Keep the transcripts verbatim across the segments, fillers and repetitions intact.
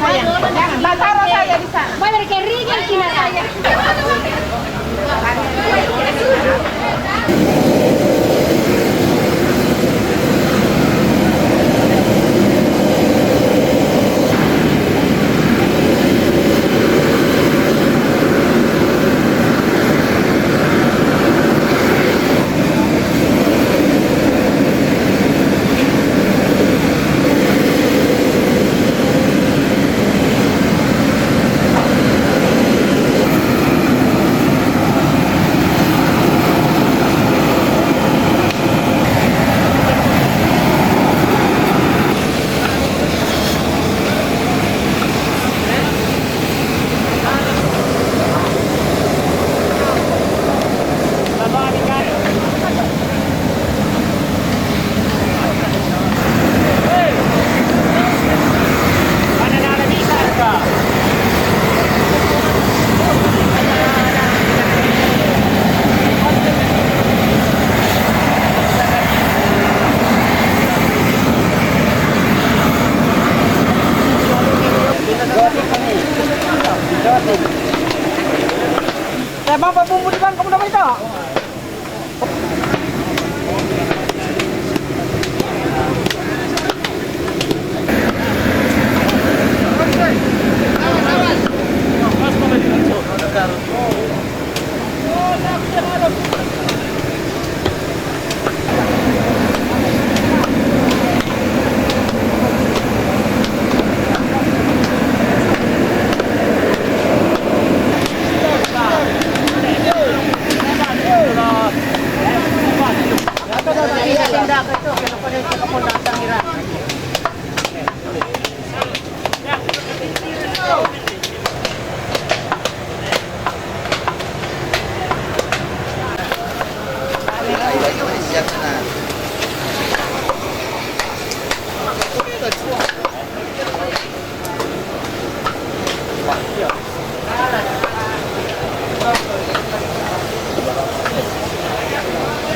Jangan, taruh saja di sana. Boleh ke rigel sini. Saya mampu bumbu di bangku muda itu.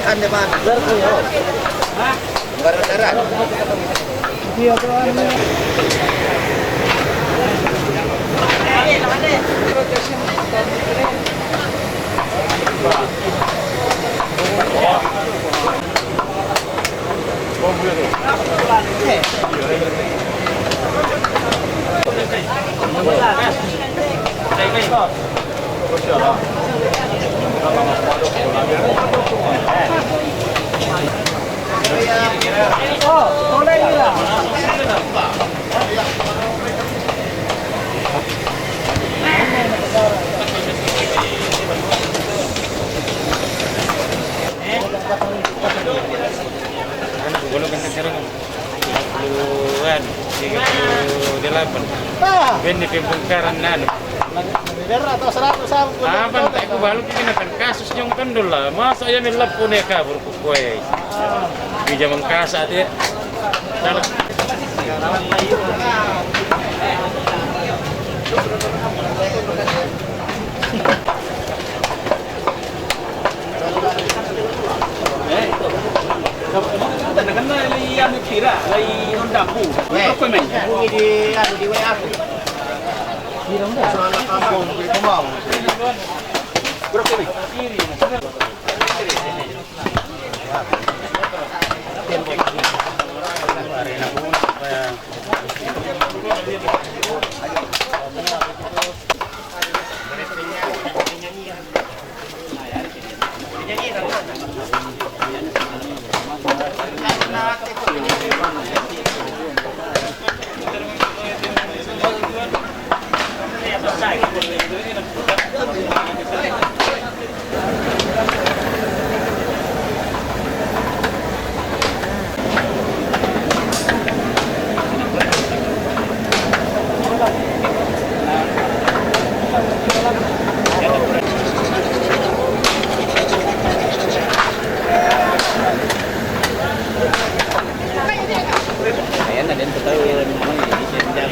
Ande, Bang. Baru darat. Tiga puluh kan sekarang. Tiga puluhan, tiga puluh delapan. Ah. Ini pembongkaran anu. Apa tak ku balu kena kan kasus nyong kan dulu lah. Masa ya melap pun ya kabur ku kue. Di zaman kasak dia. Ayan na din po tayo, ano, hindi siya diyan.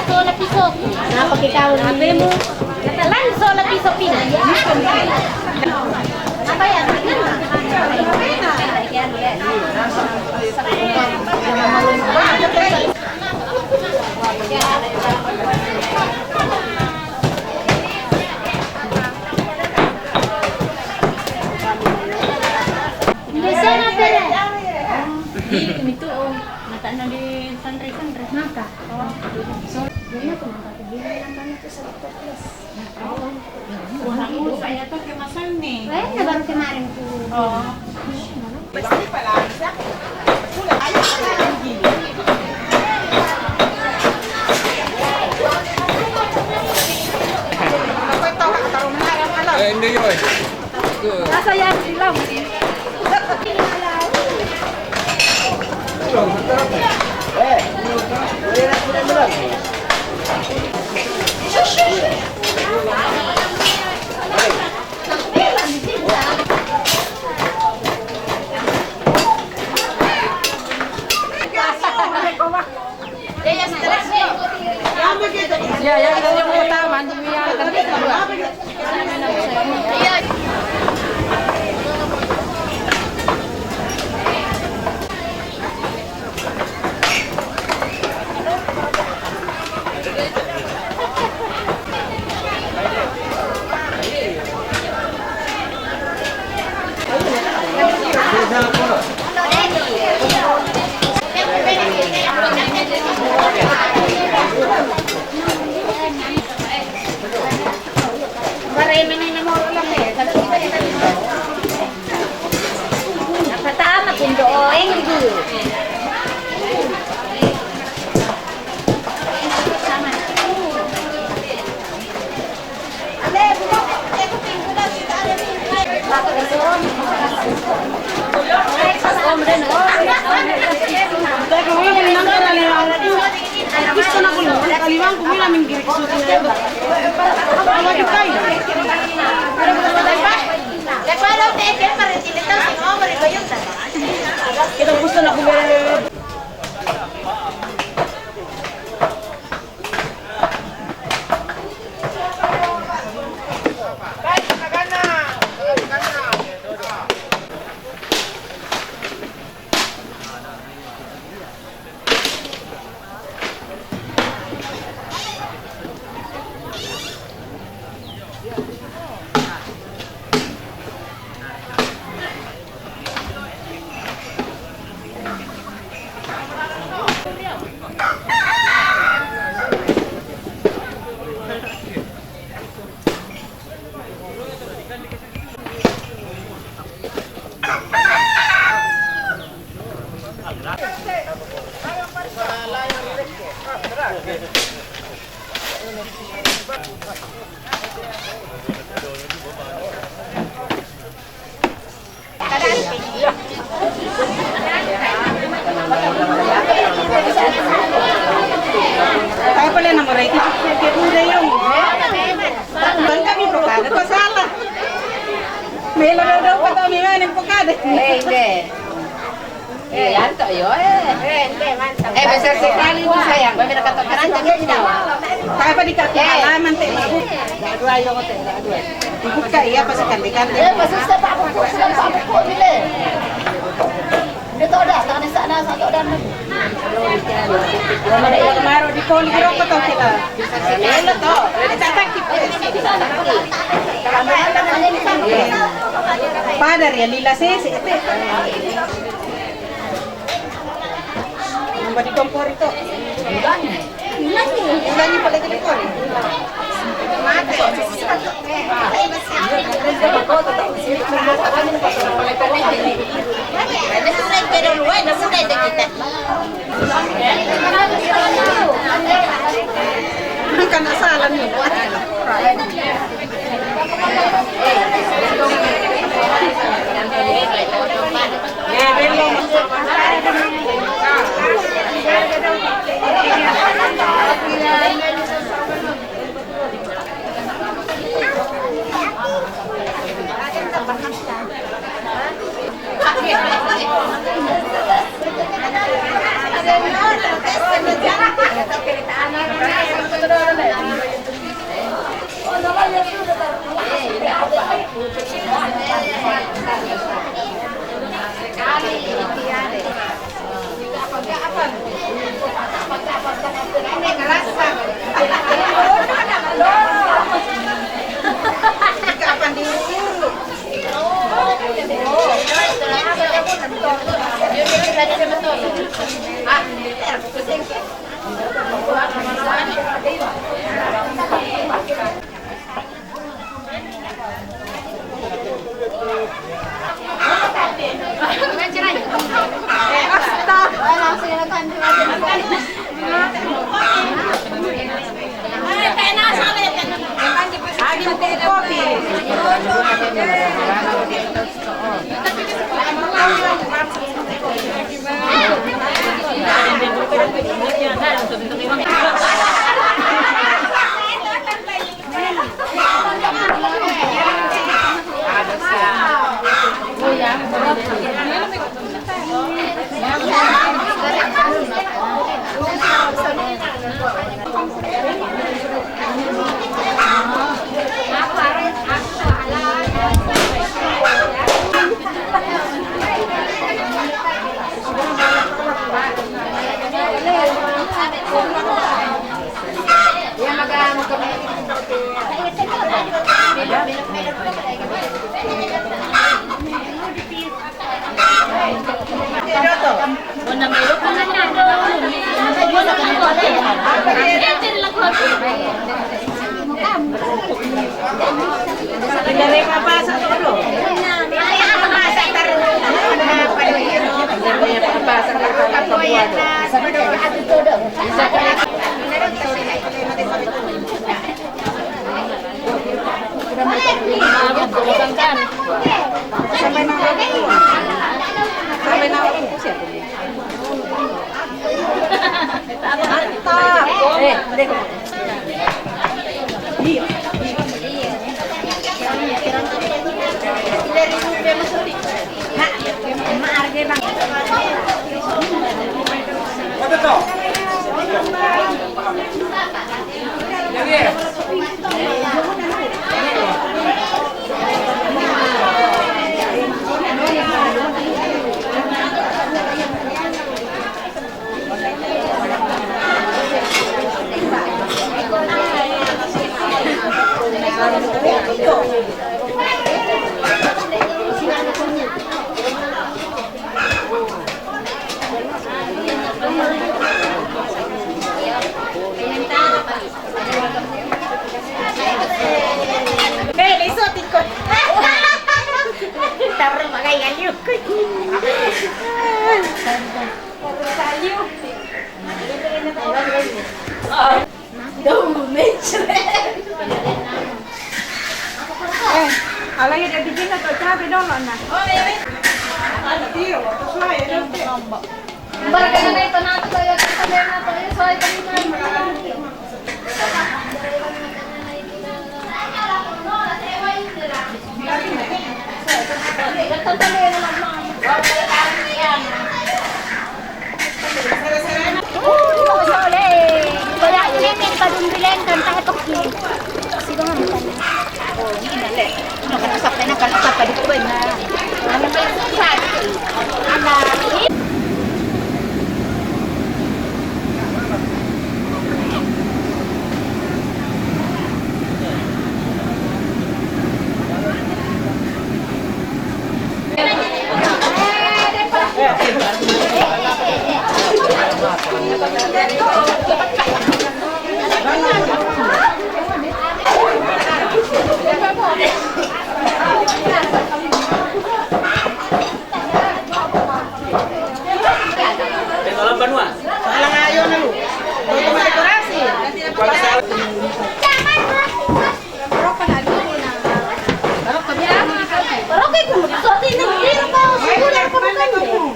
Sola piso. Napa ke kau ni? Apa mu? Lan sola piso pina. Apa ya? Di sana pere. Di itu, oh, mata na di santai-santai. Maka. Oh. So, dia tu maka tu dia yang tanya tu satu plus. Wah, aku saya tuh kemasan nih. Eh, baru kemarin tuh. Oh. Eh, hindi yun. Nasa yan, silang. Ya, ya, kita yang utama, yang Nakatama kung doon. Gusto na ko, kalibang ko, wala ming girikso. Kita gusto na ko. Apa le nomor itu? Ke udah yung. Bang kami bukan ada masalah. Melo dong kami mana bukan. Eh, deh. Eh, anto yo, eh. Eh, besar sekali, Bu, sayang. Tapi dekat tokeran, tapi tidak. Tapi di kaki halaman, teh, Bu. Dua, yo, teh, dua. Buka, iya, pas sekali, kan, teh. Eh, pas sekali, Pak, Bu, sudah, Pak, Bu, ini, deh. Dia tahu dah, tangan sana, satu dan. Kalau ada yang kemarin di kol, kira apa tahu kita? Iya, tahu. Kita tak kita. Pada dia lila sih, sih. Nambah di kompor itu. Ulangi pala di kompor. Mati. Pero luwal na sa kita. Ang kanasalan mo. Sayur. Ah. Duh, mencret. Eh, ala ya dia bikin atau cabe dulu, nah. Barang na ito na ito, ito, ito, ito, ito, ito, ito, ito. Wala, ini yung padumbilan, kanta ito, ki. Sige nga, kanta. Oh, ini na, le. Ano, kanusap na, kanusap pa dito, eh, na. Ano ba yung sa akin? Anak. Alam banua. Alang ayo na lu. Untuk mendekorasi. Rokok na dulu na. Rokok na dulu. Rokok itu, so, ini, ini, ini, ini, ini, ini, ini, ini,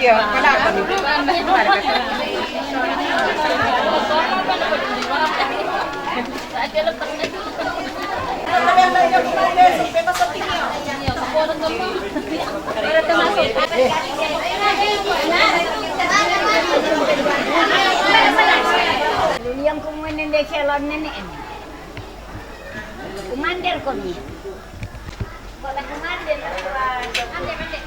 Iya, kenapa? Yang kumenen de calon nenek. Kumander ko ni. Ko la kumander ko. Ande, ande.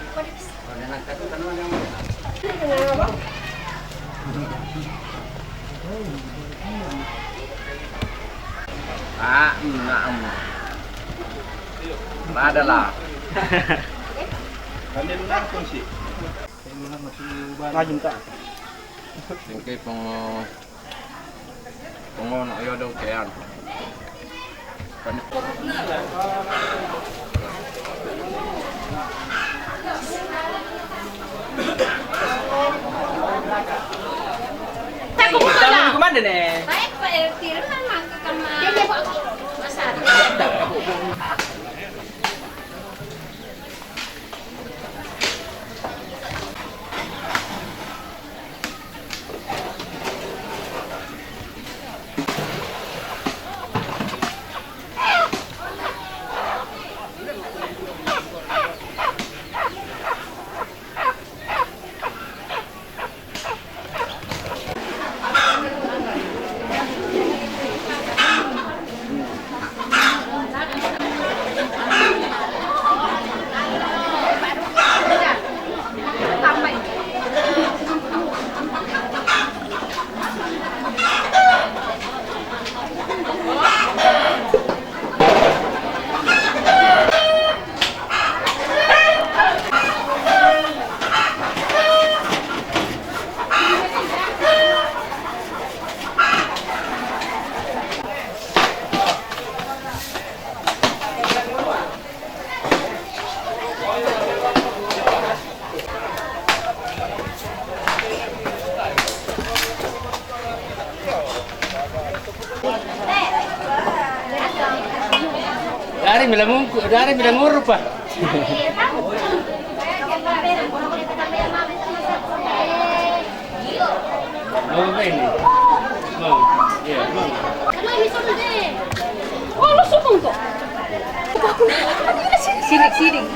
Ah, mm, nah, mm. Ada lah. Kami menang kunci. Lagi tak. Singkay pang, ah, pang, ah, ayaw daw kaya. Kumanda ne. Baik, Pak R T, lu kan mangke sama. Iya, iya, Pak. Mas Ardi. Dari mi la mungku, dari mi la nguru pa. Mau ini. Mau. Iya, mau. Sidik, sidik.